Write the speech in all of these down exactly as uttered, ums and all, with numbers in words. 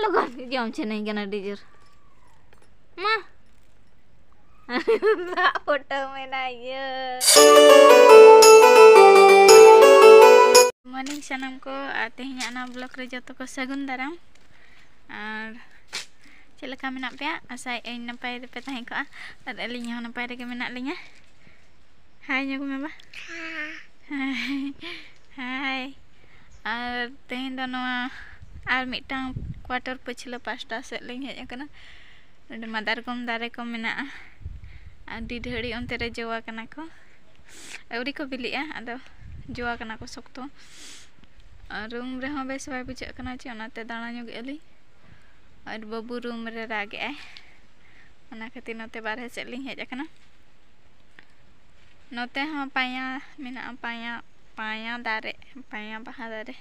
ᱚᱠᱚᱭ ᱡᱚᱢ ᱥᱟᱱᱟᱧ ᱠᱟᱱᱟ ᱟᱹᱰᱤ ᱡᱳᱨ᱾ ᱢᱟ᱾ ᱫᱟᱜ ᱯᱷᱳᱴᱳ ᱢᱮᱱᱟᱭ ᱤᱭᱟᱹ᱾ Morning ᱥᱟᱱᱟᱢ ᱠᱚ, ᱟᱨ ᱛᱮᱦᱮᱧᱟᱜ ᱚᱱᱟ vlog ᱨᱮ ᱡᱚᱛᱚ ᱠᱚ ᱥᱟᱹᱜᱩᱱ ᱫᱟᱨᱟᱢ᱾ ᱟᱨ ᱪᱮᱫ ᱞᱮᱠᱟ ᱢᱮᱱᱟᱜ ᱯᱮᱭᱟ? ᱟᱥᱟᱭᱮᱫ ᱟᱹᱧ ᱱᱟᱯᱟᱭ ᱨᱮᱯᱮ ᱛᱟᱦᱮᱸ ᱠᱚᱜᱼᱟ, ᱟᱨ ᱟᱹᱞᱤᱧ ᱦᱚᱸ ᱱᱟᱯᱟᱭ ᱨᱮᱜᱮ ᱢᱮᱱᱟᱜ ᱞᱤᱧᱟ᱾ ᱦᱟᱭ ᱧᱚᱜᱽ ᱢᱮ ᱵᱟ᱾ ᱦᱟᱭ᱾ ᱦᱟᱭ᱾ ᱟᱨ ᱛᱮᱦᱮᱧ ᱫᱚ ᱱᱚᱣᱟ ᱟᱨ ᱢᱤᱫᱴᱟᱝ quarter ᱯᱟᱹᱪᱷᱞᱟᱹ ᱯᱟᱥᱴᱟ ᱥᱮᱫ ᱞᱤᱧ ᱦᱮᱡ ᱟᱠᱟᱱᱟ᱾ ᱱᱚᱰᱮ ᱢᱟᱫᱟᱨᱜᱚᱢ ᱫᱟᱨᱮ ᱠᱚ ᱢᱮᱱᱟᱜᱼᱟ, ᱟᱹᱰᱤ ᱰᱷᱟᱹᱲᱤ ᱚᱱᱛᱮ ᱨᱮ ᱡᱚ ᱟᱠᱟᱱᱟ ᱠᱚ᱾ ᱟᱹᱣᱨᱤ ᱠᱚ ᱵᱤᱞᱤᱜᱼᱟ, ᱟᱫᱚ ᱡᱚ ᱟᱠᱟᱱᱟ ᱠᱚ ᱥᱚᱠᱛᱚ᱾ ᱟᱨ ᱨᱩᱢ ᱨᱮᱦᱚᱸ ᱵᱮᱥ ᱵᱟᱭ ᱵᱩᱡᱷᱟᱹᱜ ᱠᱟᱱᱟ ᱪᱮ, ᱚᱱᱟᱛᱮ ᱫᱟᱬᱟ ᱧᱚᱜᱮᱜᱼᱟ ᱞᱤᱧ᱾ ᱟᱨ ᱵᱟᱹᱵᱩ ᱨᱩᱢ ᱨᱮ ᱨᱟᱜᱮᱜᱼᱟᱭ, ᱚᱱᱟ ᱠᱷᱟᱹᱛᱤᱨ ᱱᱚᱛᱮ ᱵᱟᱨᱦᱮ ᱥᱮᱫ ᱞᱤᱧ ᱦᱮᱡ ᱟᱠᱟᱱᱟ᱾ ᱱᱚᱛᱮ ᱦᱚᱸ ᱯᱟᱭᱟ ᱢᱮᱱᱟᱜᱼᱟ, ᱯᱟᱭᱟ, ᱯᱟᱭᱟ ᱫᱟᱨᱮ, ᱯᱟᱭᱟ ᱵᱟᱦᱟ ᱫᱟᱨᱮ᱾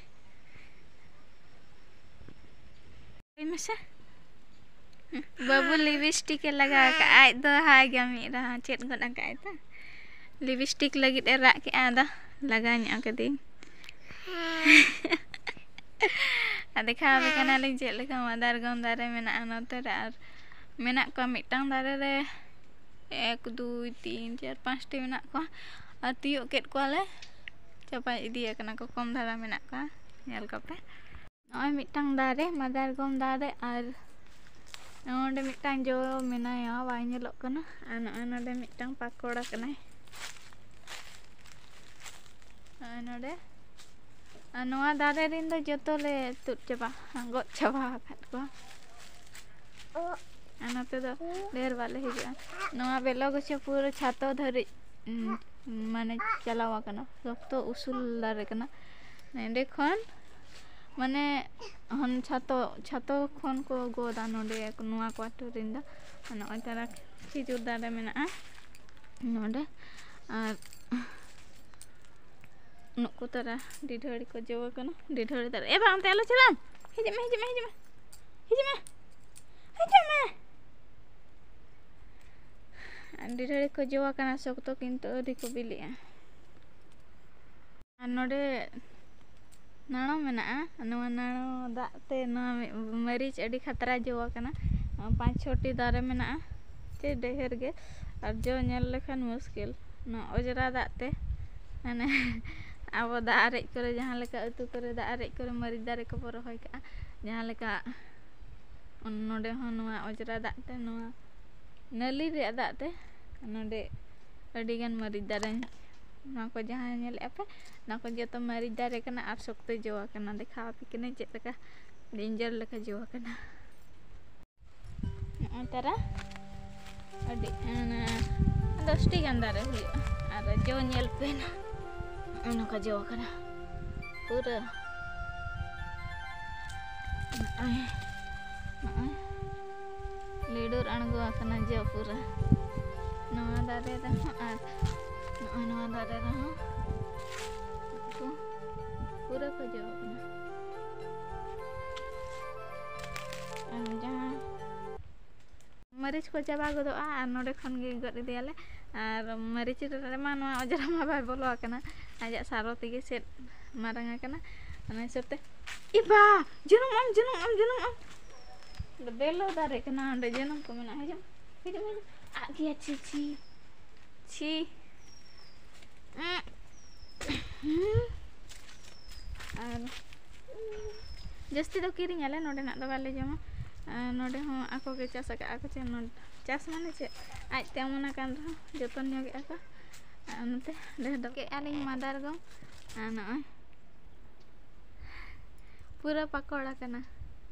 ᱞᱟᱹᱭ ᱢᱮᱥᱮ᱾ ᱵᱟᱹᱵᱩ ᱞᱤᱯᱤᱥᱴᱤᱠ ᱮ ᱞᱟᱜᱟᱣ ᱟᱠᱟᱫᱼᱟ, ᱟᱡ ᱫᱚ ᱦᱟᱭ ᱜᱮ ᱢᱤᱫ ᱫᱷᱟᱣ ᱪᱮᱫ ᱜᱚᱫ ᱟᱠᱟᱫᱼᱟᱭ ᱛᱚ᱾ ᱞᱤᱯᱤᱥᱴᱤᱠ ᱞᱟᱹᱜᱤᱫ ᱮ ᱨᱟᱜ ᱠᱮᱫᱼᱟ, ᱟᱫᱚ ᱞᱟᱜᱟᱣ ᱧᱚᱜ ᱠᱟᱫᱮᱧ᱾ ᱟᱨ ᱫᱮᱠᱷᱟᱣ ᱟᱯᱮ ᱠᱟᱱᱟᱞᱤᱧ ᱪᱮᱫ ᱞᱮᱠᱟ ᱢᱟᱫᱟᱨᱜᱚᱢ ᱫᱟᱨᱮ ᱢᱮᱱᱟᱜᱼᱟ ᱱᱚᱛᱮ ᱨᱮ, ᱟᱨ ᱢᱮᱱᱟᱜ ᱠᱚᱣᱟ ᱢᱤᱫᱴᱟᱝ ᱫᱟᱨᱮ ᱨᱮ ᱮᱠ, ᱫᱩᱭ, ᱛᱤᱱ, ᱪᱟᱨ, ᱯᱟᱸᱪᱴᱤ ᱢᱮᱱᱟᱜ ᱠᱚᱣᱟ, ᱟᱨ ᱛᱤᱭᱳᱜ ᱠᱮᱫ ᱠᱚᱣᱟᱞᱮ, ᱪᱟᱯᱟ ᱤᱫᱤ ᱟᱠᱟᱱᱟ ᱠᱚ, ᱠᱚᱢ ᱫᱷᱟᱨᱟ ᱢᱮᱱᱟᱜ ᱠᱚᱣᱟ᱾ ᱧᱮᱞ ᱠᱚᱯᱮ, ᱱᱚᱜᱼᱚᱭ ᱢᱤᱫᱴᱟᱝ ᱫᱟᱨᱮ, ᱢᱟᱫᱟᱨᱜᱚᱢ ᱫᱟᱨᱮ, ᱟᱨ ᱱᱚᱰᱮ ᱢᱤᱫᱴᱟᱝ ᱡᱚ ᱢᱮᱱᱟᱭᱟ, ᱵᱟᱭ ᱧᱮᱞᱚᱜ ᱠᱟᱱᱟ, ᱟᱨ ᱱᱚᱜᱼᱚᱭ ᱱᱚᱰᱮ ᱢᱤᱫᱴᱟᱝ ᱯᱟᱠᱚᱲ ᱟᱠᱟᱱᱟᱭ᱾ ᱱᱚᱜᱼᱚᱭ ᱱᱚᱰᱮ᱾ ᱟᱨ ᱱᱚᱣᱟ ᱫᱟᱨᱮ ᱨᱮᱱ ᱫᱚ ᱡᱚᱛᱚ ᱞᱮ ᱛᱩᱫ ᱪᱟᱵᱟ, ᱜᱚᱫ ᱪᱟᱵᱟ ᱟᱠᱟᱫ ᱠᱚᱣᱟ᱾ ᱟᱨ ᱱᱚᱛᱮ ᱫᱚ ᱰᱷᱮᱨ ᱵᱟᱞᱮ ᱦᱤᱡᱩᱜᱼᱟ᱾ ᱱᱚᱣᱟ ᱵᱮᱞᱚ ᱜᱟᱪᱷᱟ ᱯᱩᱨᱟᱹ ᱪᱷᱟᱛᱚ ᱫᱷᱟᱹᱨᱤᱡ, ᱩᱸ, ᱢᱟᱱᱮ ᱪᱟᱞᱟᱣ ᱟᱠᱟᱱᱟ, ᱥᱚᱠᱛᱚ ᱩᱥᱩᱞ ᱫᱟᱨᱮ ᱠᱟᱱᱟ᱾ ᱱᱚᱸᱰᱮ ᱠᱷᱚᱱ ᱢᱟᱱᱮ ᱦᱚᱱ ᱪᱷᱟᱛᱚ, ᱪᱷᱟᱛᱚ ᱠᱷᱚᱱ ᱠᱚ ᱜᱚᱫᱟ ᱱᱚᱸᱰᱮ, ᱱᱚᱣᱟ quarter ᱨᱮᱱ ᱫᱚ᱾ ᱱᱚᱜᱼᱚᱭ ᱛᱟᱨᱟ ᱠᱷᱤᱡᱩᱨ ᱫᱟᱨᱮ ᱢᱮᱱᱟᱜᱼᱟ ᱱᱚᱸᱰᱮ, ᱟᱨ ᱱᱩᱠᱩ ᱛᱟᱨᱟ ᱰᱤᱰᱷᱟᱹᱲᱤ ᱠᱚ ᱡᱚ ᱟᱠᱟᱱᱟ, ᱰᱤᱰᱷᱟᱹᱲᱤ ᱫᱟᱨᱮ᱾ ᱮ ᱵᱟ, ᱚᱱᱛᱮ ᱟᱞᱚ ᱪᱟᱞᱟᱜ ᱟᱢ, ᱦᱤᱡᱩᱜ ᱢᱮ, ᱦᱤᱡᱩᱜ ᱢᱮ, ᱦᱤᱡᱩᱜ ᱢᱮ, ᱦᱤᱡᱩᱜ ᱢᱮ, ᱦᱤᱡᱩᱜ ᱢᱮ᱾ ᱰᱤᱰᱷᱟᱹᱲᱤ ᱠᱚ ᱡᱚ ᱟᱠᱟᱱᱟ ᱥᱚᱠᱛᱚ, ᱠᱤᱱᱛᱩ ᱟᱹᱣᱨᱤ ᱠᱚ ᱵᱤᱞᱤᱜᱼᱟ᱾ ᱟᱨ ᱱᱚᱰᱮ ᱱᱟᱲᱚ ᱢᱮᱱᱟᱜᱼᱟ᱾ ᱱᱚᱣᱟ ᱱᱟᱲᱚ ᱫᱟᱜ ᱛᱮ ᱱᱚᱣᱟ ᱢᱤ-, ᱢᱟᱹᱨᱤᱪ ᱟᱹᱰᱤ ᱠᱷᱟᱛᱨᱟ ᱡᱚ ᱟᱠᱟᱱᱟ᱾ ᱯᱟᱸᱪ ᱪᱷᱚᱴᱤ ᱫᱟᱨᱮ ᱢᱮᱱᱟᱜᱼᱟ, ᱪᱮ ᱰᱷᱮᱨ ᱜᱮ, ᱟᱨ ᱡᱚ ᱧᱮᱞ ᱞᱮᱠᱷᱟᱱ ᱢᱩᱥᱠᱤᱞ᱾ ᱱᱚᱣᱟ ᱚᱡᱽᱨᱟ ᱫᱟᱜ ᱛᱮ, ᱢᱟᱱᱮ, ᱟᱵᱚ ᱫᱟᱜ ᱟᱨᱮᱡ ᱠᱚᱨᱮ, ᱡᱟᱦᱟᱸ ᱞᱮᱠᱟ ᱩᱛᱩ ᱠᱚᱨᱮ ᱫᱟᱜ ᱟᱨᱮᱡ ᱠᱚᱨᱮ ᱢᱟᱹᱨᱤᱪ ᱫᱟᱨᱮ ᱠᱚᱵᱚ ᱨᱚᱦᱚᱭ ᱠᱟᱜᱼᱟ, ᱡᱟᱦᱟᱸ ᱞᱮᱠᱟ ᱱᱚᱰᱮ ᱦᱚᱸ ᱱᱚᱣᱟ ᱚᱡᱽᱨᱟ ᱫᱟᱜ ᱛᱮ, ᱱᱚᱣᱟ ᱱᱟᱹᱞᱤ ᱨᱮᱭᱟᱜ ᱫᱟᱜ ᱛᱮ ᱱᱚᱰᱮ ᱟᱹᱰᱤᱜᱟᱱ ᱢᱟᱹᱨᱤᱪ ᱫᱟᱨᱮ, ᱱᱚᱣᱟ ᱠᱚ ᱡᱟᱦᱟᱸ ᱧᱮᱞᱮᱫᱼᱟ ᱯᱮ, ᱱᱚᱣᱟ ᱠᱚ ᱡᱚᱛᱚ ᱢᱟᱹᱨᱤᱪ ᱫᱟᱨᱮ ᱠᱟᱱᱟ ᱟᱨ ᱥᱚᱠᱛᱚ ᱡᱚ ᱟᱠᱟᱱᱟ᱾ ᱫᱮᱠᱷᱟᱣ ᱟᱯᱮ ᱠᱟᱹᱱᱟᱹᱧ ᱪᱮᱫ ᱞᱮᱠᱟ ᱰᱮᱧᱡᱟᱨ ᱞᱮᱠᱟ ᱡᱚ ᱟᱠᱟᱱᱟ᱾ ᱱᱚᱜᱼᱚᱭ ᱛᱟᱨᱟ ᱟᱹᱰᱤ, ᱚᱱᱟ ᱫᱚᱥᱴᱤ ᱜᱟᱱ ᱫᱟᱨᱮ ᱦᱩᱭᱩᱜᱼᱟ᱾ ᱟᱨ ᱡᱚ ᱧᱮᱞ ᱯᱮ ᱱᱟ, ᱱᱚᱜᱼᱚᱭ ᱱᱚᱝᱠᱟ ᱡᱚ ᱟᱠᱟᱱᱟ ᱯᱩᱨᱟᱹ᱾ ᱱᱚᱜᱼᱚᱭ, ᱱᱚᱜᱼᱚᱭ ᱞᱤᱰᱩᱨ ᱟᱬᱜᱚ ᱟᱠᱟᱱᱟ ᱡᱚ ᱯᱩᱨᱟᱹ᱾ ᱱᱚᱣᱟ ᱫᱟᱨᱮ ᱨᱮᱦᱚᱸ ᱟᱨ ᱱᱚᱜᱼᱚᱭ ᱱᱚᱣᱟ ᱫᱟᱨᱮ ᱨᱮᱦᱚᱸ ᱠᱚ ᱯᱩᱨᱟᱹ ᱠᱚ ᱡᱚ ᱟᱠᱟᱱᱟ᱾ ᱟᱨ ᱡᱟᱦᱟᱸ ᱢᱟᱹᱨᱤᱪ ᱠᱚ ᱪᱟᱵᱟ ᱜᱚᱫᱚᱜᱼᱟ ᱟᱨ ᱱᱚᱰᱮ ᱠᱷᱚᱱ ᱜᱮ ᱜᱚᱫ ᱤᱫᱤᱭᱟᱞᱮ᱾ ᱟᱨ ᱢᱟᱹᱨᱤᱪ ᱨᱮᱢᱟ ᱱᱚᱣᱟ ᱚᱡᱽᱨᱟ ᱢᱟ ᱵᱟᱭ ᱵᱚᱞᱚ ᱟᱠᱟᱱᱟ, ᱟᱡᱟᱜ ᱥᱟᱨᱚ ᱛᱮᱜᱮ ᱪᱮᱫ ᱢᱟᱨᱟᱝ ᱟᱠᱟᱱᱟ᱾ ᱚᱱᱟ ᱦᱤᱥᱟᱹᱵ ᱛᱮ, ᱤ ᱵᱟ, ᱡᱟᱹᱱᱩᱢ ᱟᱢ, ᱡᱟᱹᱱᱩᱢ ᱟᱢ, ᱡᱟᱹᱱᱩᱢ ᱟᱢ᱾ ᱵᱮᱞᱚ ᱫᱟᱨᱮ ᱠᱟᱱᱟ, ᱚᱸᱰᱮ ᱡᱟᱹᱱᱩᱢ ᱠᱚ ᱢᱮᱱᱟᱜᱼᱟ᱾ ᱦᱤᱡᱩᱜ, ᱦᱤᱡᱩᱜ, ᱦᱤᱡᱩᱜ᱾ ᱟᱜ ᱜᱮᱭᱟ, ᱪᱷᱤ, ᱪᱷᱤ, ᱪᱷᱤ᱾ ᱩᱸᱜ᱾ ᱦᱩᱸ᱾ ᱟᱨ ᱡᱟᱹᱥᱛᱤ ᱫᱚ ᱠᱤᱨᱤᱧ ᱟᱞᱮ, ᱱᱚᱰᱮᱱᱟᱜ ᱫᱚ ᱵᱟᱞᱮ ᱡᱚᱢᱟ᱾ ᱟᱨ ᱱᱚᱰᱮ ᱦᱚᱸ ᱟᱠᱚ ᱜᱮ ᱪᱟᱥ ᱟᱠᱟᱫᱼᱟ ᱠᱚ, ᱪᱮ ᱱᱚᱰᱮ ᱪᱟᱥ ᱢᱟᱱᱮ ᱪᱮᱫ, ᱟᱡᱛᱮ ᱚᱢᱚᱱ ᱟᱠᱟᱱ ᱨᱮᱦᱚᱸ ᱡᱚᱛᱚᱱ ᱧᱚᱜᱮᱫᱼᱟ ᱠᱚ᱾ ᱟᱨ ᱚᱱᱟᱛᱮ ᱰᱷᱮᱨ ᱫᱚ ᱠᱮᱫᱼᱟ ᱞᱤᱧ ᱢᱟᱫᱟᱨ ᱜᱚᱢ᱾ ᱟᱨ ᱱᱚᱜᱼᱚᱭ ᱯᱩᱨᱟᱹ ᱯᱟᱠᱚᱲ ᱟᱠᱟᱱᱟ᱾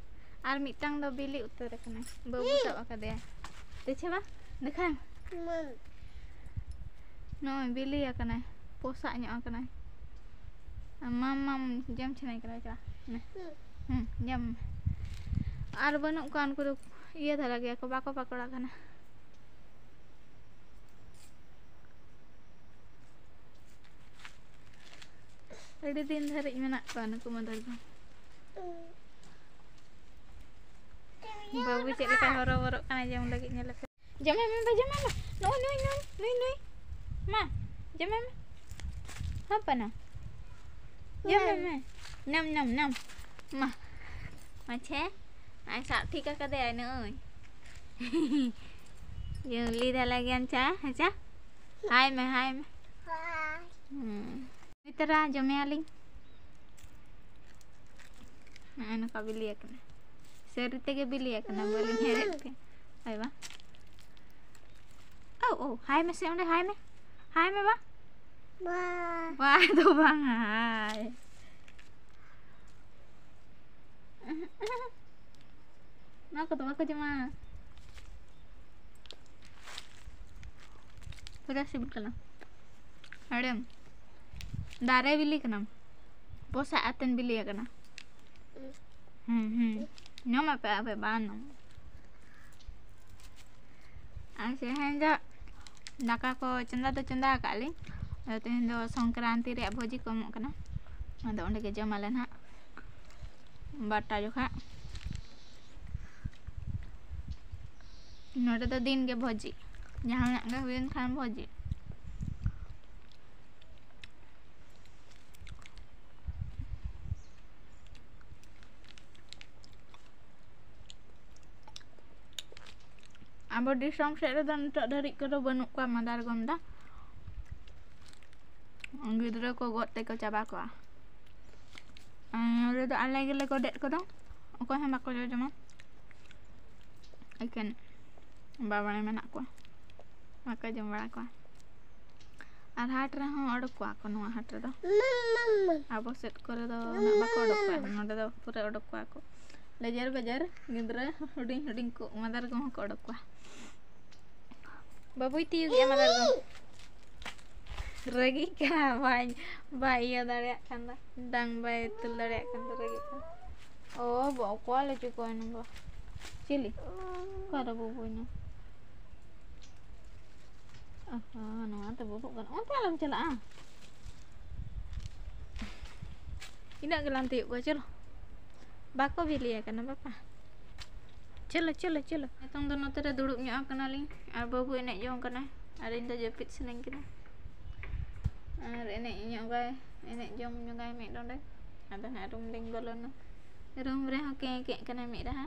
ᱟᱨ ᱢᱤᱫᱴᱟᱝ ᱫᱚ ᱵᱤᱞᱤ ᱩᱛᱟᱹᱨ ᱟᱠᱟᱱᱟ, ᱵᱟᱹᱵᱩ ᱥᱟᱵ ᱟᱠᱟᱫᱮᱭᱟ᱾ ᱫᱮᱠᱷᱮ ᱵᱟ, ᱫᱮᱠᱷᱟᱭ ᱢᱮ᱾ ᱱᱚᱜᱼᱚᱭ ᱵᱤᱞᱤ ᱟᱠᱟᱱᱟᱭ, ᱯᱚᱥᱟᱜ ᱧᱚᱜ ᱟᱠᱟᱱᱟᱭ᱾ ᱢᱟᱢ, ᱢᱟᱢ, ᱡᱚᱢ ᱥᱟᱱᱟᱭᱮ ᱠᱟᱱᱟ, ᱪᱚ, ᱱᱮ᱾ ᱦᱩᱸ, ᱡᱚᱢ ᱢᱮ᱾ ᱟᱨ ᱵᱟᱹᱱᱩᱜ ᱠᱚᱣᱟ, ᱩᱱᱠᱩ ᱫᱚ ᱤᱭᱟᱹ ᱫᱷᱟᱨᱟ ᱜᱮᱭᱟ ᱠᱚ, ᱵᱟᱠᱚ ᱯᱟᱠᱚᱲ ᱟᱠᱟᱱᱟ᱾ ᱟᱹᱰᱤ ᱫᱤᱱ ᱫᱷᱟᱹᱨᱤᱡ ᱢᱮᱱᱟᱜ ᱠᱚᱣᱟ ᱱᱩᱠᱩ ᱢᱟᱫᱟᱨ ᱫᱚ᱾ ᱵᱟᱹᱵᱩ ᱪᱮᱫ ᱞᱮᱠᱟᱭ ᱦᱚᱨᱚᱵᱚᱨᱚᱜ ᱠᱟᱱᱟ ᱡᱚᱢ ᱞᱟᱹᱜᱤᱫ, ᱧᱮᱞ ᱯᱮ᱾ ᱡᱚᱢᱮ ᱢᱮ, ᱵᱟ, ᱡᱚᱢᱮ ᱢᱮ᱾ ᱱᱩᱭ, ᱱᱩᱭ, ᱱᱩᱭ, ᱱᱩᱭ, ᱱᱩᱭ᱾ ᱢᱟ, ᱡᱚᱢᱮ ᱢᱮ᱾ ᱦᱚᱯᱚᱱᱟ᱾ ᱡᱚᱢ ᱢᱮ, ᱢᱮ᱾ ᱧᱟᱢ, ᱧᱟᱢ, ᱧᱟᱢ᱾ ᱢᱟ᱾ ᱢᱟᱪᱷᱮ᱾ ᱟᱡ ᱥᱟᱵ ᱴᱷᱤᱠ ᱟᱠᱟᱫᱮᱭᱟᱭ ᱱᱩᱭ᱾ ᱡᱚᱢ ᱞᱟᱹᱭ ᱫᱟ ᱞᱟᱹᱜᱤᱫ ᱪᱟ, ᱦᱮᱸ ᱪᱟ? ᱦᱟᱭ ᱢᱮ, ᱦᱟᱭ ᱢᱮ᱾ ᱦᱟᱭ᱾ ᱦᱩᱸ᱾ ᱱᱤᱛᱟᱨᱟ ᱡᱚᱢᱮᱭᱟᱞᱤᱧ᱾ ᱱᱚᱜᱼᱚᱭ ᱱᱚᱝᱠᱟ ᱵᱤᱞᱤ ᱟᱠᱟᱱᱟ᱾ ᱥᱟᱹᱨᱤ ᱛᱮᱜᱮ ᱵᱤᱞᱤ ᱟᱠᱟᱱᱟ, ᱵᱟᱹᱞᱤᱧ ᱦᱮᱲᱦᱮᱫ ᱯᱮ᱾ ᱦᱳᱭ ᱵᱟ᱾ ᱳ, ᱳ, ᱦᱟᱭ ᱢᱮᱥᱮ ᱚᱸᱰᱮ, ᱦᱟᱭ ᱢᱮ᱾ ᱦᱟᱭ ᱢᱮ ᱵᱟ᱾ ᱵᱟ᱾ ᱵᱟ ᱫᱚ ᱵᱟᱝ, ᱦᱟᱭ᱾ ᱱᱚᱣᱟ ᱠᱚᱫᱚ ᱵᱟᱠᱚ ᱡᱚᱢᱟ᱾ ᱯᱩᱨᱟᱹ ᱥᱤᱵᱤᱞ ᱠᱟᱱᱟ᱾ ᱦᱮᱲᱮᱢ᱾ ᱫᱟᱨᱮ ᱵᱤᱞᱤ ᱠᱟᱱᱟ᱾ ᱯᱚᱥᱟᱜ ᱟᱛᱮᱱ ᱵᱤᱞᱤ ᱟᱠᱟᱱᱟ᱾ ᱦᱩᱸ, ᱦᱩᱸ᱾ ᱧᱟᱢ ᱟᱯᱮ ᱟᱯᱮ ᱵᱟᱝ ᱧᱟᱢ᱾ ᱟᱨ ᱛᱮᱦᱮᱧ ᱫᱚ ᱫᱟᱠᱟ ᱠᱚ ᱪᱚᱸᱫᱟ ᱫᱚ ᱪᱚᱸᱫᱟ ᱟᱠᱟᱫ ᱞᱤᱧ᱾ ᱟᱫᱚ ᱛᱮᱦᱮᱧ ᱫᱚ ᱥᱚᱝᱠᱨᱟᱱᱛᱤ ᱨᱮᱭᱟᱜ ᱵᱷᱚᱡᱤ ᱠᱚ ᱮᱢᱚᱜ ᱠᱟᱱᱟ᱾ ᱟᱫᱚ ᱚᱸᱰᱮ ᱜᱮ ᱡᱚᱢ ᱟᱞᱮ ᱱᱟᱦᱟᱜ ᱵᱟᱨᱴᱟ ᱡᱚᱠᱷᱟ᱾ ᱱᱚᱰᱮ ᱫᱚ ᱫᱤᱱ ᱜᱮ ᱵᱷᱚᱡᱤ, ᱡᱟᱦᱟᱱᱟᱜ ᱜᱮ ᱦᱩᱭᱮᱱ ᱠᱷᱟᱱ ᱵᱷᱚᱡᱤ᱾ ᱟᱵᱚ ᱫᱤᱥᱚᱢ ᱥᱮᱫ ᱨᱮᱫᱚ ᱱᱤᱛᱚᱜ ᱫᱷᱟᱹᱨᱤᱡ ᱠᱚᱫᱚ ᱵᱟᱹᱱᱩᱜ ᱠᱚᱣᱟ ᱢᱟᱫᱟᱨᱜᱚᱢ ᱫᱚ᱾ ᱜᱤᱫᱽᱨᱟᱹ ᱠᱚ ᱜᱚᱫ ᱛᱮᱠᱚ ᱪᱟᱵᱟ ᱠᱚᱣᱟ᱾ ᱟᱨ ᱱᱚᱰᱮ ᱫᱚ ᱟᱞᱮ ᱜᱮᱞᱮ ᱜᱚᱫᱮᱫ ᱠᱚᱫᱚ, ᱚᱠᱚᱭ ᱦᱚᱸ ᱵᱟᱠᱚ ᱡᱚᱡᱚᱢᱟ᱾ ᱮᱠᱮᱱ ᱵᱟᱵᱟᱭ ᱢᱮᱱᱟᱜ ᱠᱚᱣᱟ, ᱵᱟᱠᱚ ᱡᱚᱢ ᱵᱟᱲᱟ ᱠᱚᱣᱟ᱾ ᱟᱨ ᱦᱟᱴ ᱨᱮᱦᱚᱸ ᱚᱰᱚᱠ ᱠᱚᱣᱟ ᱠᱚ ᱱᱚᱣᱟ ᱦᱟᱴ ᱨᱮᱫᱚ᱾ ᱟᱵᱚ ᱥᱮᱫ ᱠᱚᱨᱮ ᱫᱚ ᱩᱱᱟᱹᱜ ᱵᱟᱠᱚ ᱚᱰᱚᱠ ᱠᱚᱣᱟ, ᱱᱚᱰᱮ ᱫᱚ ᱯᱩᱨᱟᱹ ᱚᱰᱚᱠ ᱠᱚᱣᱟ ᱠᱚ᱾ ᱞᱮᱡᱮᱨ ᱵᱮᱡᱮᱨ ᱜᱤᱫᱽᱨᱟᱹ ᱦᱩᱰᱤᱧ ᱦᱩᱰᱤᱧ ᱠᱚ ᱢᱟᱫᱟᱨᱜᱚᱢ ᱦᱚᱸᱠᱚ ᱚᱰᱚᱠ ᱠᱚᱣᱟ᱾ ᱵᱟᱹᱵᱩᱭ ᱛᱤᱭᱩᱜᱮᱜᱼᱟ ᱢᱟᱫᱟᱨᱜᱚᱢ᱾ ᱨᱟᱹᱜᱤᱜ ᱠᱟᱱᱟ, ᱵᱟᱭ, ᱵᱟᱭ ᱤᱭᱟᱹ ᱫᱟᱲᱮᱭᱟᱜ ᱠᱟᱱ ᱫᱚ, ᱰᱟᱝ ᱵᱟᱭ ᱛᱩᱞ ᱫᱟᱲᱮᱭᱟᱜ ᱠᱟᱱ ᱫᱚ, ᱨᱟᱹᱜᱤᱜ ᱠᱟᱱᱟ᱾ ᱚ, ᱵᱟ-, ᱚᱠᱟ ᱞᱮ ᱪᱚ ᱠᱚᱣᱟ ᱱᱚᱝᱠᱟ? ᱪᱤᱞᱤ? ᱚᱠᱟᱨᱮ ᱵᱟᱹᱵᱩᱭᱱᱟ? ᱟᱦᱟ, ᱱᱚᱣᱟ ᱛᱮ ᱵᱟᱹᱵᱩᱜ ᱜᱟᱱᱚᱜᱼᱟ᱾ ᱚᱱᱛᱮ ᱟᱞᱚᱢ ᱪᱟᱞᱟᱜᱼᱟ᱾ ᱤᱱᱟᱹᱜ ᱜᱮᱞᱟᱝ ᱛᱤᱭᱳᱜ ᱠᱚᱣᱟ, ᱪᱚᱞᱚ᱾ ᱵᱟᱠᱚ ᱵᱤᱞᱤ ᱟᱠᱟᱱᱟ ᱵᱟᱯᱟ᱾ ᱪᱚᱞᱚ, ᱪᱚᱞᱚ, ᱪᱚᱞᱚ᱾ ᱱᱤᱛᱚᱝ ᱫᱚ ᱱᱚᱛᱮ ᱨᱮ ᱫᱩᱲᱩᱵ ᱧᱚᱜ ᱟᱠᱟᱱᱟᱞᱤᱧ ᱟᱨ ᱵᱟᱹᱵᱩ ᱮᱱᱮᱡ ᱡᱚᱝ ᱠᱟᱱᱟᱭ ᱟᱨ ᱤᱧ ᱫᱚ ᱡᱟᱹᱯᱤᱫ ᱥᱟᱱᱟᱧ ᱠᱟᱱᱟ᱾ ᱟᱨ ᱮᱱᱮᱡ ᱧᱚᱜᱟᱭ᱾ ᱮᱱᱮᱡ ᱡᱚᱝ ᱧᱚᱜᱟᱭ ᱢᱤᱫ ᱰᱚᱸᱰᱮ᱾ ᱟᱫᱚ ᱱᱟᱦᱟᱜ ᱨᱩᱢ ᱞᱤᱧ ᱵᱚᱞᱚᱱᱟ᱾ ᱨᱩᱢ ᱨᱮᱦᱚᱸ ᱠᱮᱸ ᱠᱮᱸ ᱠᱟᱱᱟᱭ ᱢᱤᱫ ᱨᱟᱦᱟ,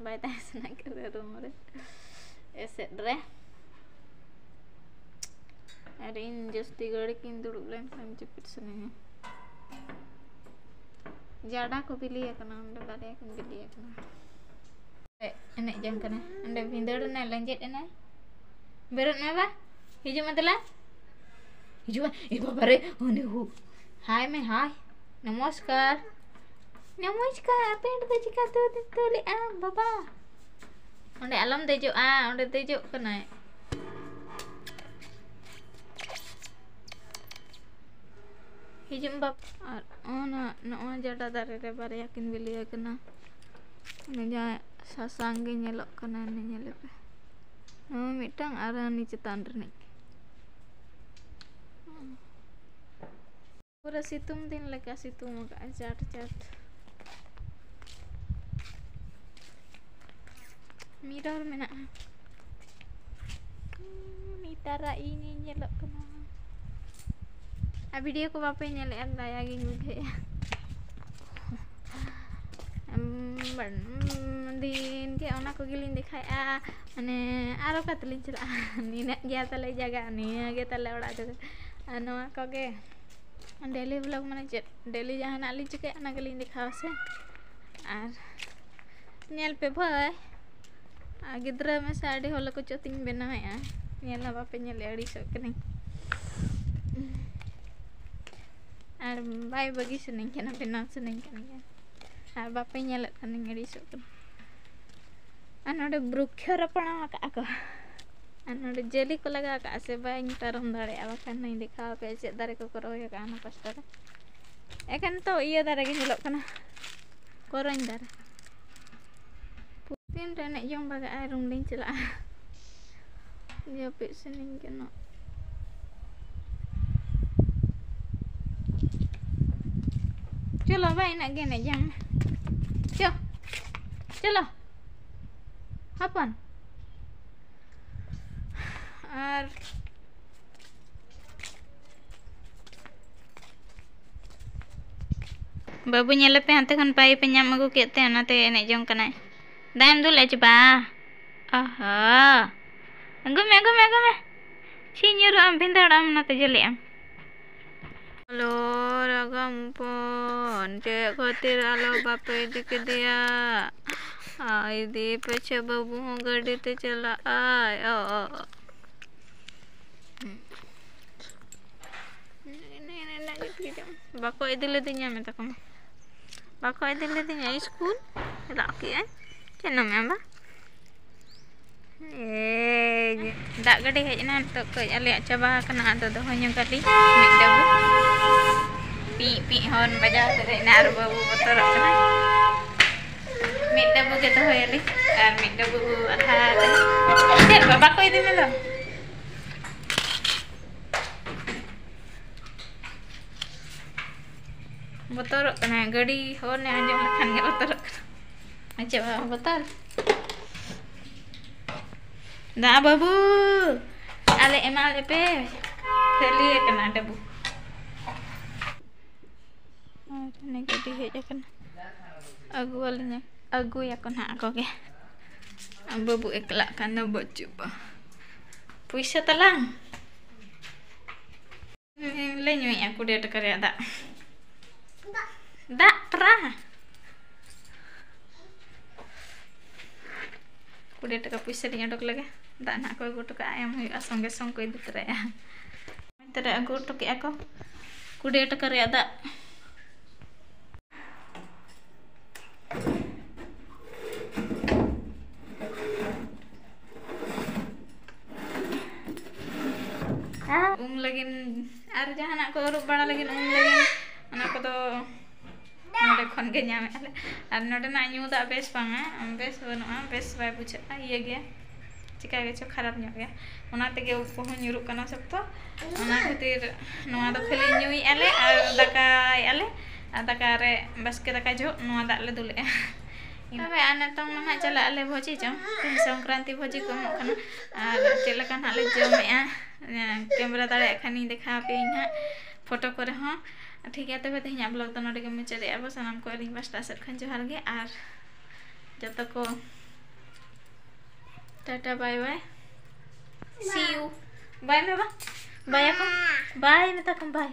ᱵᱟᱭ ᱛᱟᱦᱮᱸ ᱥᱟᱱᱟ ᱠᱟᱱᱟ ᱨᱩᱢ ᱨᱮ᱾ ᱮᱥᱮᱫ ᱨᱮ ᱟᱨ ᱤᱧ ᱡᱟᱹᱥᱛᱤ ᱜᱷᱟᱹᱲᱤᱡ ᱤᱧ ᱫᱩᱲᱩᱵ ᱞᱮᱱᱠᱷᱟᱱ ᱡᱟᱹᱯᱤᱫ ᱥᱟᱱᱟᱧᱟ᱾ ᱡᱟᱰᱟ ᱠᱚ ᱵᱤᱞᱤ ᱟᱠᱟᱱᱟ, ᱚᱸᱰᱮ ᱵᱟᱨᱭᱟ ᱠᱤᱱ ᱵᱤᱞᱤ ᱟᱠᱟᱱᱟ᱾ ᱮᱱᱮᱡ ᱡᱚᱝ ᱠᱟᱱᱟ᱾ ᱚᱸᱰᱮ ᱵᱷᱤᱸᱫᱟᱹᱲ ᱮᱱᱟᱭ, ᱞᱮᱸᱡᱮᱫ ᱮᱱᱟᱭ᱾ ᱵᱮᱨᱮᱫ ᱢᱮ ᱵᱟ, ᱦᱤᱡᱩᱜ ᱢᱮ ᱫᱮᱞᱟ, ᱦᱤᱡᱩᱜ ᱢᱮ᱾ ᱮ ᱵᱟᱵᱟ ᱨᱮ, ᱩᱱᱤ ᱦᱩ-, ᱦᱟᱭ ᱢᱮ, ᱦᱟᱭ᱾ ᱱᱚᱢᱚᱥᱠᱟᱨ, ᱱᱚᱢᱚᱥᱠᱟᱨ᱾ ᱯᱮᱱᱴ ᱫᱚ ᱪᱤᱠᱟ ᱛᱩ-, ᱛᱩᱞᱮᱜᱼᱟ ᱵᱟᱵᱟ? ᱚᱸᱰᱮ ᱟᱞᱚᱢ ᱫᱮᱡᱚᱜᱼᱟ, ᱚᱸᱰᱮ ᱫᱮᱡᱚᱜ ᱠᱟᱱᱟᱭ᱾ ᱦᱤᱡᱩᱜ ᱢᱮ ᱵᱟᱯ-, ᱟᱨ ᱚᱱᱟ, ᱱᱚᱜᱼᱚᱭ ᱡᱟᱰᱟ ᱫᱟᱨᱮ ᱨᱮ ᱵᱟᱨᱭᱟ ᱠᱤᱱ ᱵᱤᱞᱤ ᱟᱠᱟᱱᱟ᱾ ᱩᱱᱤ ᱡᱟᱦᱟᱸᱭ ᱥᱟᱥᱟᱝ ᱜᱮ ᱧᱮᱞᱚᱜ ᱠᱟᱱᱟ, ᱩᱱᱤ ᱧᱮᱞᱮ ᱯᱮ᱾ ᱱᱚᱣᱟ ᱢᱤᱫᱴᱟᱝ ᱟᱨ ᱩᱱᱤ ᱪᱮᱛᱟᱱ ᱨᱤᱱᱤᱡ᱾ ᱯᱩᱨᱟᱹ ᱥᱤᱛᱩᱝ ᱫᱤᱱ ᱞᱮᱠᱟ ᱥᱤᱛᱩᱝ ᱟᱠᱟᱫᱼᱟ, ᱪᱟᱴ ᱪᱟᱴ᱾ ᱢᱤᱨᱚᱨ ᱢᱮᱱᱟᱜᱼᱟ᱾ ᱱᱮᱛᱟᱨᱟᱜ ᱤᱧ ᱧᱮᱞᱚᱜ ᱠᱟᱱᱟ᱾ ᱟᱨ ᱵᱷᱤᱰᱤᱭᱳ ᱠᱚ ᱵᱟᱯᱮ ᱧᱮᱞᱮᱫᱼᱟ, ᱫᱟᱭᱟ ᱜᱤᱧ ᱵᱩᱡᱷᱟᱹᱣᱮᱫᱼᱟ᱾ ᱩᱢ, ᱵᱟᱝ, ᱩᱢ, ᱫᱤᱱ ᱜᱮ ᱚᱱᱟ ᱠᱚᱜᱮᱞᱤᱧ ᱫᱮᱠᱷᱟᱣᱮᱫᱼᱟ᱾ ᱢᱟᱱᱮ, ᱟᱨ ᱚᱠᱟ ᱛᱮᱞᱤᱧ ᱪᱟᱞᱟᱜᱼᱟ? ᱱᱤᱱᱟᱹᱜ ᱜᱮᱭᱟ ᱛᱟᱞᱮ ᱡᱟᱭᱜᱟ, ᱱᱤᱭᱟᱹ ᱜᱮ ᱛᱟᱞᱮ ᱚᱲᱟᱜ ᱫᱚ᱾ ᱟᱨ ᱱᱚᱣᱟ ᱠᱚᱜᱮ ᱰᱮᱞᱤ ᱵᱷᱞᱚᱜᱽ, ᱢᱟᱱᱮ ᱪᱮᱫ, ᱰᱮᱞᱤ ᱡᱟᱦᱟᱱᱟᱜ ᱞᱤᱧ ᱪᱤᱠᱟᱹᱭᱟ, ᱚᱱᱟ ᱜᱮᱞᱤᱧ ᱫᱮᱠᱷᱟᱣᱟ ᱥᱮ᱾ ᱟᱨ ᱧᱮᱞ ᱯᱮ ᱵᱷᱟᱹᱭ, ᱟᱨ ᱜᱤᱫᱽᱨᱟᱹ ᱢᱮᱥᱟ ᱟᱹᱰᱤ ᱦᱚᱞᱚ ᱠᱚᱪᱚ ᱛᱤᱧ ᱵᱮᱱᱟᱣᱮᱫᱼᱟ᱾ ᱧᱮᱞ ᱦᱚᱸ ᱵᱟᱯᱮ ᱧᱮᱞᱮᱫᱼᱟ, ᱟᱹᱲᱤᱥᱚᱜ ᱠᱟᱹᱱᱟᱹᱧ᱾ ᱟᱨ ᱵᱟᱭ ᱵᱟᱹᱜᱤ ᱥᱟᱱᱟᱧ ᱠᱟᱱᱟ, ᱵᱮᱱᱟᱣ ᱥᱟᱱᱟᱧ ᱠᱟᱱ ᱜᱮᱭᱟ᱾ ᱟᱨ ᱵᱟᱯᱮ ᱧᱮᱞᱮᱫ ᱠᱷᱟᱱᱤᱧ ᱟᱹᱲᱤᱥᱚᱜ ᱠᱟᱱᱟ᱾ ᱟᱨ ᱱᱚᱰᱮ ᱵᱨᱩᱠᱷᱭᱚ ᱨᱚᱯᱚᱲ ᱟᱠᱟᱫᱼᱟ ᱠᱚ᱾ ᱟᱨ ᱱᱚᱰᱮ ᱡᱟᱹᱞᱤ ᱠᱚ ᱞᱟᱜᱟᱣ ᱠᱟᱜᱼᱟ ᱥᱮ ᱵᱟᱹᱧ ᱯᱟᱨᱚᱢ ᱫᱟᱲᱮᱭᱟᱜᱼᱟ, ᱵᱟᱠᱷᱟᱱ ᱦᱚᱸᱧ ᱫᱮᱠᱷᱟᱣ ᱟᱯᱮᱭᱟ ᱪᱮᱫ ᱫᱟᱨᱮ ᱠᱚᱠᱚ ᱨᱚᱦᱚᱭ ᱟᱠᱟᱫᱼᱟ ᱚᱱᱟ ᱯᱟᱥᱴᱟ ᱨᱮ᱾ ᱮᱠᱷᱮᱱ ᱛᱚ ᱤᱭᱟᱹ ᱫᱟᱨᱮ ᱜᱮ ᱧᱮᱞᱚᱜ ᱠᱟᱱᱟ, ᱠᱚᱨᱚᱧ ᱫᱟᱨᱮ᱾ ᱛᱤᱱ ᱨᱮ ᱮᱱᱮᱡ ᱡᱚᱝ ᱵᱟᱜᱟᱜᱼᱟ, ᱨᱩᱢ ᱞᱤᱧ ᱪᱟᱞᱟᱜᱼᱟ᱾ ᱡᱟᱹᱯᱤᱫ ᱥᱟᱱᱟᱧ ᱠᱟᱱᱟ᱾ ᱪᱚᱞᱚ ᱵᱟᱭ, ᱤᱱᱟᱹᱜ ᱜᱮ ᱮᱱᱮᱡ ᱡᱚᱝ ᱢᱮ᱾ ᱪᱚ, ᱪᱚᱞᱚ ᱦᱚᱯᱚᱱ᱾ ᱟᱨ ᱵᱟᱹᱵᱩ ᱧᱮᱞᱮᱯᱮ, ᱦᱟᱱᱛᱮ ᱠᱷᱚᱱ ᱯᱟᱭᱤᱯ ᱮ ᱧᱟᱢ ᱟᱹᱜᱩ ᱠᱮᱫ ᱛᱮ ᱚᱱᱟᱛᱮ ᱮᱱᱮᱡ ᱡᱚᱝ ᱠᱟᱱᱟᱭ᱾ ᱫᱟᱜ ᱮᱢ ᱫᱩᱞ ᱞᱮᱫᱼᱟ ᱪᱮ ᱵᱟᱝ? ᱚᱦᱚ, ᱟᱹᱜᱩ ᱢᱮ, ᱟᱹᱜᱩ ᱢᱮ, ᱟᱹᱜᱩ ᱢᱮ᱾ ᱪᱷᱤ, ᱧᱩᱨᱩᱜ ᱟᱢ, ᱵᱷᱤᱸᱫᱟᱹᱲᱚᱜ ᱟᱢ, ᱚᱱᱟᱛᱮ ᱡᱷᱟᱹᱞᱤᱜ ᱟᱢ᱾ ᱦᱮᱞᱳ, ᱨᱟᱜᱟᱢ ᱦᱚᱯᱚᱱ, ᱪᱮᱫ ᱠᱷᱟᱹᱛᱤᱨ ᱟᱞᱚ ᱵᱟᱯᱮ ᱤᱫᱤ ᱠᱮᱫᱮᱭᱟ? ᱟᱭ ᱤᱫᱤ ᱯᱟᱪᱷᱮ ᱵᱟᱹᱵᱩ ᱦᱚᱸ ᱜᱟᱹᱰᱤ ᱛᱮ ᱪᱟᱞᱟᱜ ᱟᱭ᱾ ᱚ, ᱚ, ᱚ᱾ ᱵᱟᱠᱚ ᱤᱫᱤ ᱞᱤᱫᱤᱧᱟ, ᱢᱮᱛᱟ ᱠᱚᱢᱮ᱾ ᱵᱟᱠᱚ ᱤᱫᱤ ᱞᱤᱫᱤᱧᱟ ᱥᱠᱩᱞ᱾ ᱨᱟᱜ ᱠᱮᱜᱼᱟᱭ᱾ ᱪᱮᱫ ᱮᱢ ᱢᱮᱱᱫᱟ? ᱮᱭ ᱡᱮ, ᱫᱟᱜ ᱜᱟᱹᱰᱤ ᱦᱮᱡ ᱮᱱᱟ, ᱱᱤᱛᱚᱜ ᱠᱟᱹᱡ ᱟᱞᱮᱭᱟᱜ ᱪᱟᱵᱟ ᱟᱠᱟᱱᱟ, ᱟᱫᱚ ᱫᱚᱦᱚ ᱧᱚᱜᱟᱞᱤᱧ ᱢᱤᱫ ᱰᱟᱹᱵᱩ᱾ ᱯᱤᱸᱜ ᱯᱤᱸᱜ ᱦᱚᱨᱱ ᱵᱟᱡᱟᱣ ᱛᱮᱫ ᱦᱮᱡ ᱮᱱᱟ ᱟᱨ ᱵᱟᱹᱵᱩ ᱵᱚᱛᱚᱨᱚᱜ ᱠᱟᱱᱟᱭ᱾ ᱢᱤᱫ ᱰᱟᱹᱵᱩ ᱜᱮ ᱫᱚᱦᱚᱭᱟᱞᱤᱧ ᱟᱨ ᱢᱤᱫ ᱰᱟᱹᱵᱩ ᱟᱫᱷᱟ ᱠᱟᱱᱟ᱾ ᱪᱮᱫ ᱵᱟᱵᱟ ᱠᱚ ᱤᱫᱤ ᱢᱮ ᱫᱚ? ᱵᱚᱛᱚᱨᱚᱜ ᱠᱟᱱᱟᱭ, ᱜᱟᱹᱰᱤ ᱦᱚᱨᱱ ᱮ ᱟᱸᱡᱚᱢ ᱞᱮᱠᱷᱟᱱ ᱜᱮ ᱵᱚᱛᱚᱨᱚᱜ ᱠᱟᱱᱟ᱾ ᱟᱪᱪᱷᱟ, ᱵᱟᱵᱟ ᱵᱚᱛᱚᱨ᱾ ᱫᱟ ᱵᱟᱹᱵᱩ, ᱟᱞᱮ ᱮᱢᱟ ᱞᱮᱯᱮ, ᱠᱷᱟᱹᱞᱤ ᱟᱠᱟᱱᱟ ᱰᱟᱹᱵᱩ᱾ ᱟᱨ ᱚᱱᱮ ᱜᱟᱹᱰᱤ ᱦᱮᱡ ᱟᱠᱟᱱᱟ, ᱟᱹᱜᱩᱣᱟᱞᱤᱧᱟ, ᱟᱹᱜᱩᱭᱟᱠᱚ ᱱᱟᱦᱟᱜ ᱟᱠᱚ ᱜᱮ᱾ ᱵᱟᱹᱵᱩ ᱮᱠᱞᱟᱜ ᱠᱷᱟᱱ ᱫᱚ ᱵᱟᱹᱪᱩᱜᱼᱟ᱾ ᱯᱩᱭᱥᱟᱹ ᱛᱟᱞᱟᱝ᱾ ᱞᱮ ᱧᱩᱭᱮᱫᱼᱟ ᱠᱩᱲᱤ ᱴᱟᱠᱟ ᱨᱮᱭᱟᱜ ᱫᱟᱜ᱾ ᱫᱟᱜ ᱛᱨᱟ᱾ ᱠᱩᱲᱤ ᱴᱟᱠᱟ ᱯᱩᱭᱥᱟᱹ ᱞᱤᱧ ᱚᱰᱚᱠ ᱞᱮᱜᱮ᱾ ᱫᱟᱜ ᱱᱟᱦᱟᱜ ᱠᱚ ᱟᱹᱜᱩ ᱦᱚᱴᱚ ᱠᱟᱜᱼᱟ, ᱮᱢ ᱦᱩᱭᱩᱜᱼᱟ, ᱥᱚᱸᱜᱮ ᱥᱚᱝ ᱠᱚ ᱤᱫᱤ ᱛᱚᱨᱟᱭᱟ᱾ ᱱᱚᱛᱮ ᱨᱮ ᱟᱹᱜᱩ ᱦᱚᱴᱚ ᱠᱮᱜᱼᱟ ᱠᱚ ᱠᱩᱲᱤ ᱴᱟᱠᱟ ᱨᱮᱭᱟᱜ ᱫᱟᱜ᱾ ᱩᱢ ᱞᱟᱹᱜᱤᱫ ᱟᱨ ᱡᱟᱦᱟᱱᱟᱜ ᱠᱚ ᱟᱹᱨᱩᱵ ᱵᱟᱲᱟ ᱞᱟᱹᱜᱤᱫ, ᱩᱢ ᱞᱟᱹᱜᱤᱫ, ᱚᱱᱟ ᱠᱚᱫᱚ ᱱᱚᱰᱮ ᱠᱷᱚᱱ ᱜᱮ ᱧᱟᱢᱮᱫᱼᱟ ᱞᱮ᱾ ᱟᱨ ᱱᱚᱰᱮᱱᱟᱜ ᱧᱩ ᱫᱟᱜ ᱵᱮᱥ ᱵᱟᱝᱟ, ᱵᱮᱥ ᱵᱟᱹᱱᱩᱜᱼᱟ, ᱵᱮᱥ ᱵᱟᱭ ᱵᱩᱡᱷᱟᱹᱜᱼᱟ, ᱤᱭᱟᱹ ᱜᱮᱭᱟ, ᱪᱤᱠᱟ ᱜᱮᱪᱚ ᱠᱷᱟᱨᱟᱯ ᱧᱚᱜ ᱜᱮᱭᱟ᱾ ᱚᱱᱟ ᱛᱮᱜᱮ ᱩᱵ ᱠᱚᱦᱚᱸ ᱧᱩᱨᱩᱜ ᱠᱟᱱᱟ ᱥᱚᱠᱛᱚ᱾ ᱚᱱᱟ ᱠᱷᱟᱹᱛᱤᱨ ᱱᱚᱣᱟ ᱫᱚ ᱠᱷᱟᱹᱞᱤ ᱧᱩᱭᱮᱫᱼᱟ ᱞᱮ ᱟᱨ ᱫᱟᱠᱟᱭᱮᱫᱼᱟ ᱞᱮ, ᱟᱨ ᱫᱟᱠᱟ ᱨᱮ ᱵᱟᱥᱠᱮ ᱫᱟᱠᱟ ᱡᱚᱦᱚᱜ ᱱᱚᱣᱟ ᱫᱟᱜ ᱞᱮ ᱫᱩᱞᱮᱜᱼᱟ᱾ ᱛᱚᱵᱮ ᱟᱨ ᱱᱤᱛᱚᱝ ᱢᱟ ᱱᱟᱦᱟᱜ ᱪᱟᱞᱟᱜ ᱟᱞᱮ ᱵᱷᱚᱡᱤ ᱡᱚᱢ, ᱛᱮᱦᱮᱧ ᱥᱚᱝᱠᱨᱟᱱᱛᱤ ᱵᱷᱚᱡᱤ ᱠᱚ ᱮᱢᱚᱜ ᱠᱟᱱᱟ᱾ ᱟᱨ ᱪᱮᱫ ᱞᱮᱠᱟ ᱱᱟᱦᱟᱜ ᱞᱮ ᱡᱚᱢᱮᱜᱼᱟ, ᱠᱮᱢᱨᱟ ᱫᱟᱲᱮᱭᱟᱜ ᱠᱷᱟᱱᱤᱧ ᱫᱮᱠᱷᱟᱣ ᱟᱯᱮᱭᱟᱹᱧ ᱱᱟᱦᱟᱜ᱾ ᱯᱷᱳᱴᱳ ᱠᱚᱨᱮ ᱦᱚᱸ᱾ ᱴᱷᱤᱠ ᱜᱮᱭᱟ, ᱛᱚᱵᱮ ᱛᱮᱦᱮᱧᱟᱜ ᱵᱞᱚᱜ ᱫᱚ ᱱᱚᱰᱮ ᱜᱮ ᱢᱩᱪᱟᱹᱫᱮᱜᱼᱟ ᱵᱚ᱾ ᱥᱟᱱᱟᱢ ᱠᱚ ᱟᱹᱞᱤᱧ ᱯᱟᱥᱴᱟ ᱥᱮᱫ ᱠᱷᱚᱱ ᱡᱚᱦᱟᱨ ᱜᱮ, ᱟᱨ ᱡᱚᱛᱚ ᱠᱚ ᱴᱟᱴᱟ, ᱵᱟᱭ ᱵᱟᱭ, see you, ᱵᱟᱭ ᱢᱮ ᱵᱟ, ᱵᱟᱭ ᱟᱠᱚ, ᱵᱟᱭ ᱢᱮᱛᱟ ᱠᱚᱢ, ᱵᱟᱭ᱾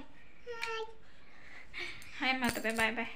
ᱦᱮᱸ, ᱢᱟ ᱛᱚᱵᱮ, ᱵᱟᱭ ᱵᱟᱭ᱾